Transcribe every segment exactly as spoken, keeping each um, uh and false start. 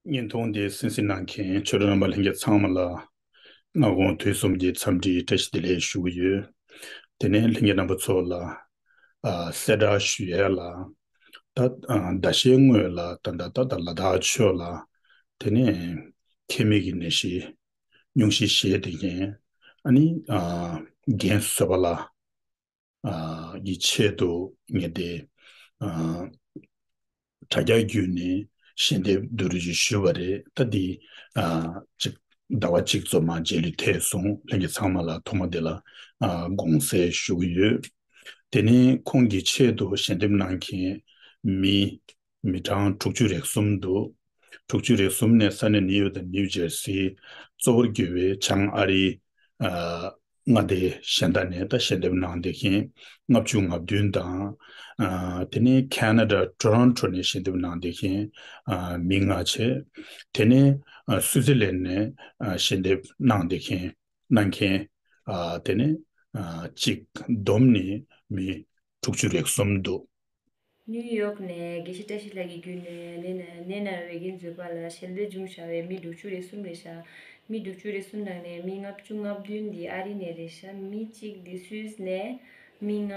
བརྙན་ཐུང་འདི་གསན་གཟིགས་གནང་མཁན་ཆོས་གྲོགས་རྣམ་པ་ལྷན་རྒྱས་ཚང་མ་ལ་སྔ་དགོང་དུས་གསུམ་གྱི་འཚམས་འདྲིའི་བཀྲ་ཤིས་བདེ་ལེགས་ཞུ་གི་ཡོད། དེ་ནས་ལྷན་རྒྱས་རྣམ་པ་ཚོ་ལ་ཨ་གསལ་བསྒྲགས་ཞུ་ཡས་ལ། ད་ཨ་ཟླ་ཤས་སྔོན་ལ་ད་ད་ད་ད་ལ་དྭགས་ཕྱོགས་ལ་དེ་ནས་མཁལ་མའི་གི་ནད་གཞི་སྙུང་གཞི་བཞེས་བསྡད་མཁན་ཨ་ནི་ཨ་རྒན་བཟོད་པ་ལགས་ཨ་ཀྱི་ཆེད་དུ་ངས་དེ་ཨ་དྲ་རྒྱ་བརྒྱུད་ནས་ཞལ་འདེབས་བསྡུ་རུབ་ཅིག་ཞུས་པ་རེད། ད་འདི་ཨ་ཅིག་ཟླ་བ་གཅིག་རྫོགས་མ་རྗེས་ལུས་ཐེབས་སོང་། ལྷན་རྒྱས་ཚང་མ་ལ་ཐོག་མ་དེ་ལ་ཨ་དགོངས་སེལ་ཞུ་གི་ཡོད། དེ་ནས་ཁོང་གི་ཆེད་དུ་ཞལ་འདེབས་གནང་མཁན་མི་མི་གྲངས་དྲུག་ཅུ་རེ་གསུམ་འདུག་དྲུག་ཅུ་རེ་གསུམ་ནས་ས་གནས་ནིའུ་ཡོག་དང་ནིའུ་ཇར་སི། གཙོ་བོར་གྱུར་པའི་བྱང་ཨ་རིའི་ཨ་མངའ་སྡེ་གཞན་དག་ནས་ད་ཞལ་འདེབས་གནང་བསྡད་མཁན་ལྔ་བཅུ་ང་བདུན་དང་། ཨ་དེ་ནས་ཁེ་ན་ཌ་ཊོ་རོན་ཊོ་ནས་ཞལ་འདེབས་གནང་བསྡད་མཁན་ཨ་མི་ལྔ་བྱས། དེ་ནས་ཨ་སུའུ་ཙི་ལན་ནས་ཨ་ཞལ་འདེབས་གནང་བསྡད་མཁན་གནང་མཁན་ཨ་དེ་ནས་ཨ་གཅིག་བསྡོམས་ནས་མི་དྲུག་ཅུ་རེ་གསུམ་འདུག་ནིའུ་ཡོག་ནས་དགེ་བཤེས་བཀྲ་ཤིས་ལགས་ཀྱི་བརྒྱུད་ནས་ནད་ན་ནད་ན་རེ་རྒན་བཟོད་པ་ལ་ཞལ་འདེབས་བྱུང་བཞག་པའི་མི་དྲུག་ཅུ་རེ་གསུམ་རེད་ཤག་མི་དྲུག་ཅུ་རེ་གསུམ་ནང་ནས་མི་ལྔ་བཅུ་ང་བདུན་འདི་ཨ་རི་ནས་རེད་ཤག་མི་གཅིག་འདི་སུད་སི་ནས། མི་ལྔ་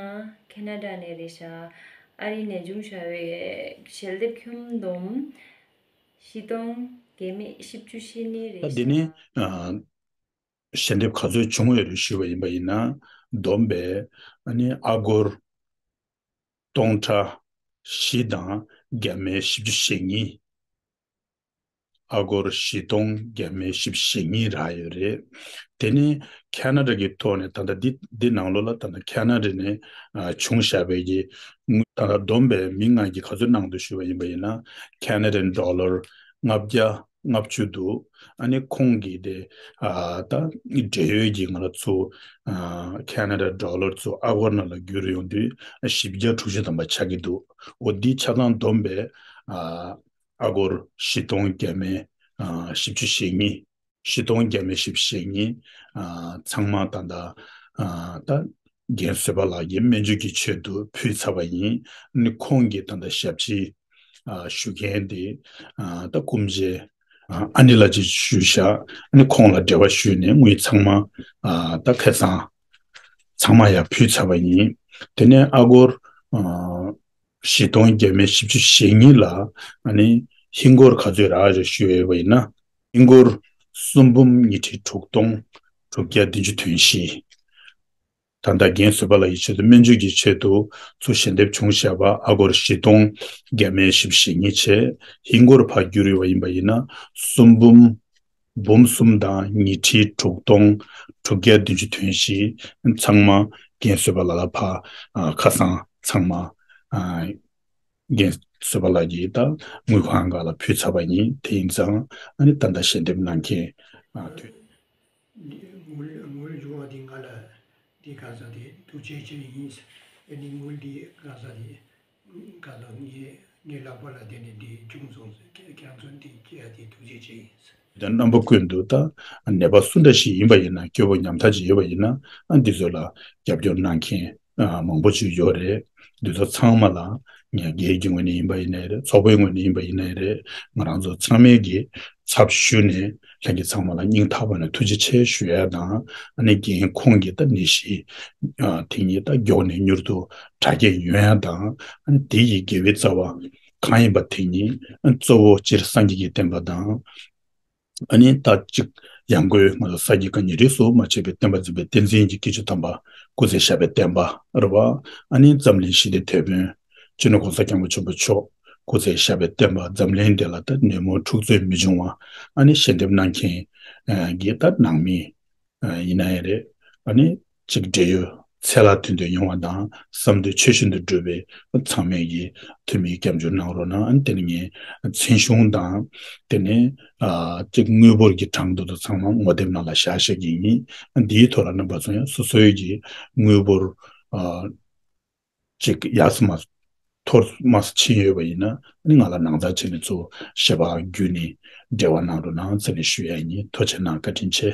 ཁེ་ན་ཌ་ནས་རེད་ཤག་ཨ་རི་ནས་བྱུང་བཞག་པའི་ཞལ་འདེབས་ཁྱོན་བསྡོམས་བཞི་སྟོང་བརྒྱ་མེད་བཞི་བཅུ་ཞེ་གཉིས་རེད་ཤག་འདི་ནི་ཨ་ཞལ་འདེབས་ག་ཚོད་བྱུང་ཡོད་རེད་ཞུས་པ་ཡིན་པ་ཡིན་ན། བསྡོམས་པས་ཨ་ནི་ཨ་སྒོར་སྟོང་ཕྲག་བཞི་དང་བརྒྱ་མེད་བཞི་བཅུ་ཞེ་གཉིས། ཨ་སྒོར་བཞི་སྟོང་བརྒྱ་མེད་བཞི་བཅུ་ཞེ་གཉིས་རག་ཡོད་རེད། དེ་ནས་ཁེ་ན་ཌ་གི་ཐོག་ནས་ད་ལྟ་འདི་འདི་ནང་ལོགས་ལ་ད་ལྟ་ཁེ་ན་ཌ་ནས་ཨ་བྱུང་བཞག་པའི་གི་ད་ལྟ་བསྡོམས་པས་མི་ལྔ་གིས་ག་ཚོད་གནང་འདུག་ཞུས་པ་ཡིན་པ་ཡིན་ན། ཁེ་ན་ཌན་ཌོ་ལར་ལྔ་བརྒྱ་ལྔ་བཅུ་འདུག་ཨ་ནི་ཁོང་གིས་དེ་ཨ་ད་འབྲེལ་ཡོད་ཀྱི་ང་ལ་ཚུར་ཨ་ཁེ་ན་ཌ་ཌོ་ལར་ཚུར་ཨ་སྒོར་ནང་ལ་བསྒྱུར་ཡོང་དུས་ཨ་བཞི་བརྒྱ་དྲུག་ཅུ་ཐམ་པ་ཆགས་ཀྱི་འདུག་འོ་འདི་ཆ་ཚང་བསྡོམས་པས་ཨ་ཨ་སྒོར་བཞི་སྟོང་བརྒྱ་མེད་ཨ་བཞི་བཅུ་ཞེ་གཉིས། བཞི་སྟོང་བརྒྱ་མེད་བཞི་བཅུ་ཞེ་གཉིས། ཨ་ཚང་མ་ད་ལྟ་ཨ་ད་རྒན་བཟོད་པ་ལགས་ཀྱིས་སྨན་བཅོས་ཀྱི་ཆེད་དུ་ཕུལ་ཚར་བ་ཡིན། ཨ་ནི་ཁོང་གིས་ད་ལྟ་ཞབས་ཕྱི་ཨ་ཞུ་མཁན་དེ་ཨ་ད་སྐུ་མཆེད་ཨ་ཨ་ནི་ལགས་ཀྱིས་ཞུས་བཞག་ཨ་ནི་ཁོང་ལ་འབྲེལ་བ་ཞུས་ནས་དངུལ་ཚང་མ་ཨ་ད་ཁ་སང་ཚང་མ་ཡར་ཕུལ་ཚར་བ་ཡིན། དེ་ནས་ཨ་སྒོར་ཨ་བཞི་སྟོང་བརྒྱ་མེད་བཞི་བཅུ་ཞེ་གཉིས་ལ་ཨ་ནི་ཧིན་སྒོར་ག་ཚོད་རག་རེད་ཞུས་ཡོད་པ་ཡིན་ན། ཧིན་སྒོར་སུམ་འབུམ་ཉི་ཁྲི་དྲུག་སྟོང་དྲུག་བརྒྱ་བདུན་ཅུ་དོན་བཞི། ད་ལྟ་རྒན་བཟོད་པ་ལགས་ཀྱི་ཆེད་དུ་སྨན་བཅོས་ཀྱི་ཆེད་དུ་ཚུར་ཞལ་འདེབས་བྱུང་བཞག་པ་ཨ་སྒོར་བཞི་སྟོང་བརྒྱ་མེད་བཞི་བཅུ་ཞེ་གཉིས་བྱས། ཧིན་སྒོར་ཕར་བསྒྱུར་ཡོད་པ་ཡིན་པ་ཡིན་ན་སུམ་འབུམ་འབུམ་གསུམ་དང་ཉི་ཁྲི་དྲུག་སྟོང་དྲུག་བརྒྱ་བདུན་ཅུ་དོན་བཞི། ཚང་མ་རྒན་བཟོད་པ་ལགས་ལ་ཕར་ཨ་ཁ་སང་ཚང་མ་ཨ་རྒན་བཟོད་པ་ལགས་ཀྱིས་ད་དངུལ་ཁང་ཁག་ལ་ཕུལ་ཚར་བ་ཡིན། དེ་ཡིན་ཙང་ཨ་ནི་ད་ལྟ་ཞལ་འདེབས་གནང་མཁན་ཨ་དུས། དངུལ་དངུལ་བྱུང་བ་དེ་ང་ལ་དེ་ག་ས་དེ་ཐུགས་རྗེ་ཆེ་ཡིན། ཨ་ནི་དངུལ་དེ་ག་ས་དེ་ག་ལ་ངའི་ངའི་ལག་པ་ལ་དེ་ནས་དེ་བྱུང་སོང་ཟེར། ཁྱེད་ཁྱེད་རང་ཚོ་དེ་ཁྱེད་ཡ་དེ་ཐུགས་རྗེ་ཆེ་ཡིན། དང་རྣམ་པ་ཀུན་ཏུ་ད་ནད་པ་སུ་འདྲ་ཞིག་ཡིན་པ་ཡིན་ན། སྐྱོ་པོ་ཉམ་ཐག་ཅིག་ཡོད་པ་ཡིན་ན། ཨ་འདི་ཚོ་ལ་རྒྱབ་སྐྱོར་གནང་མཁན་ཨ་མང་པོ་ཅིག་ཡོད་རེད། འདི་ཚོ་ཚང་མ་ལ་ངས་སྒེར་གྱི་ངོས་ནས་ཡིན་པ་ཡིན་ནའི་རེད། ཚོགས་པའི་ངོས་ནས་ཡིན་པ་ཡིན་ནའི་རེད། ང་རང་ཚོ་ཚང་མས་ཀྱི་ཚབ་ཞུས་ནས་ལྷན་རྒྱས་ཚང་མ་ལ་སྙིང་ཐག་པ་ནས་ཐུགས་རྗེ་ཆེ་ཞུ་ཡ་དང་། ཨ་ནི་རྒན་ཁོང་གི་ད་ནད་གཞི་ཨ་དེ་ཉིད་ད་མགྱོགས་ནས་མྱུར་དུ་དྲག་སྐྱེད་ཡོང་ཡ་དང་། ཨ་ནི་དེ་ཡི་དགེ་བའི་རྩ་བ་གང་ཡིན་པ་དེ་ཉིད་གཙོ་བོ་སྤྱིར་སངས་རྒྱས་ཀྱི་བསྟན་པ་དང་། ཨ་ནི་ད་ཅིག་ཡང་སྒོས་ང་ཚོ་ས་དགེ་བཀའ་རྙིང་རིས་སུ་མ་ཆད་པའི་བསྟན་པ་འཛིན་པའི་བསྟན་འཛིན་གྱི་དཀྱིལ་ཆོག་དམ་པ་སྐུ་ཚེ་ཞབས་པད་བརྟན་པ་རེད་བ། ཨ་ནི་འཛམ་གླིང་ཞི་བདེའི་དེད་དཔོན་སྤྱི་ནོར་༸གོང་ས་༸སྐྱབས་མགོན་ཆེན་པོ་མཆོག་སྐུ་ཚེ་ཞབས་པད་བརྟན་པ། འཛམ་གླིང་འདི་ལ་ད་ནད་མུག་འཁྲུག་རྩོད་མི་འབྱུང་བ། ཨ་ནི་ཞལ་འདེབས་གནང་མཁན་གྱི་ད་ནང་མི་ཡིན་ན་ཡང་རེད། ཨ་ནི་གཅིག་འབྲེལ་ཡོད་ཚད་ལ་མཐུན་ཏེ་ཡོང་བ་དང་། བསམ་འདུན་ཆོས་བཞིན་དུ་འགྲུབ་པའི་ཚང་མས་ཀྱི་འཐུས་མི་སྐྱབས་འཇུག་གནང་རོགས་གནང་། ཨ་ནི་དེ་ནི་ངས་མཚན་གཞུང་དང་། དེ་ནས་ཨ་གཅིག་དངུལ་འབོར་གྱི་གྲངས་ཐོ་དང་ཚང་མ་ངོ་དེབ་ནང་ལ་བཞག་བཞག་གི་ཡིན། ཨ་འདིའི་ཐོག་ལ་རྣམ་པ་ཚོ་ཡང་སོ་སོའི་གི་དངུལ་འབོར་ཨ་ཅིག་ཡར་སོང་མར་མཐོ་དམའ་ཕྱིན་ཡོད་པ་ཡིན་ན། ཨ་ནི་ང་ལ་ནང་ཚགས་བྱས་ནས་ཚུར་ཞལ་པར་བརྒྱུད་ནས་འབྲེལ་བ་གནང་རོགས་གནང་ཟེར་ནས་ཞུ་ཡ་ཡིན། ཐུགས་རྗེ་གནང་། བཀའ་དྲིན་ཆེ།